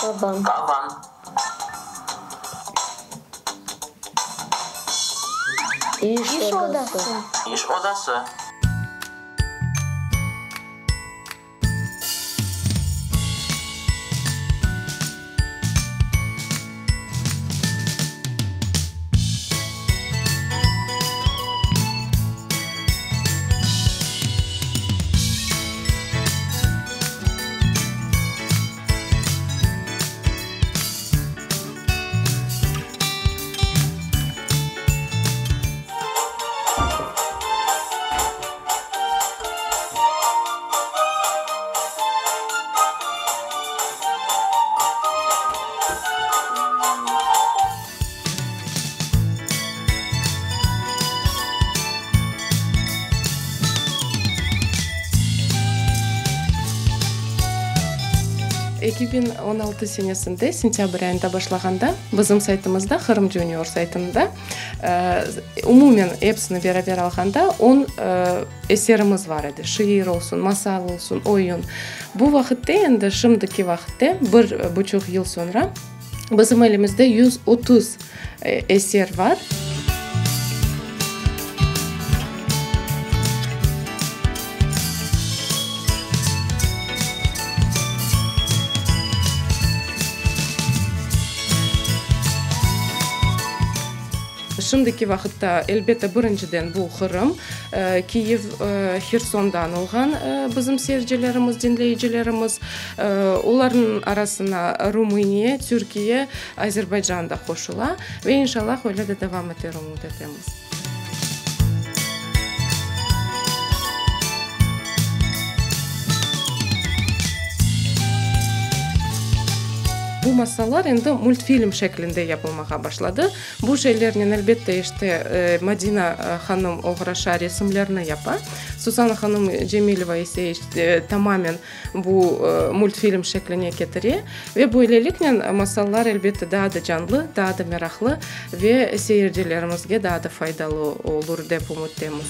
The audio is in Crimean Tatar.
Tavan. Tavan. İş odası. İş odası. 2016 senesinde sentâbr ayında başlağanda bizim saytımızda, Qırım Junior saytında, umumen episini beraber alğanda on eserimiz bar edi, şiir olsun, masal olsun, oyun. Bu vaqıtte endi, şimdiki vaqıtte, bir buçuq yıl soñra, bizim elimizde 130 eser bar. Şimdiki vaqıtta, elbette, birinciden bu Qırım, Kiyev, Hersondan olğan bizim seyircilerimiz, diñleyicilerimiz. Olarnıñ arasına Rumıniya, Türkiye, Azerbaycan da qoşula ve inşallah öyle de devam eter, ümüt etemiz. Bu masallar endi multfilm şeklinde yapılmağa başladı. Bu şeylernen, elbette, işte, Madina hanım oğraşa, resimlerni yapa. Susana hanım Cemileva ise, işte, tamamen bu multfilm şekline ketire. Ve böyleliknen masallar, elbette, daa da canlı, daa da meraqlı ve seyircilerimizge daa da faydalı olur, dep ümüttemiz.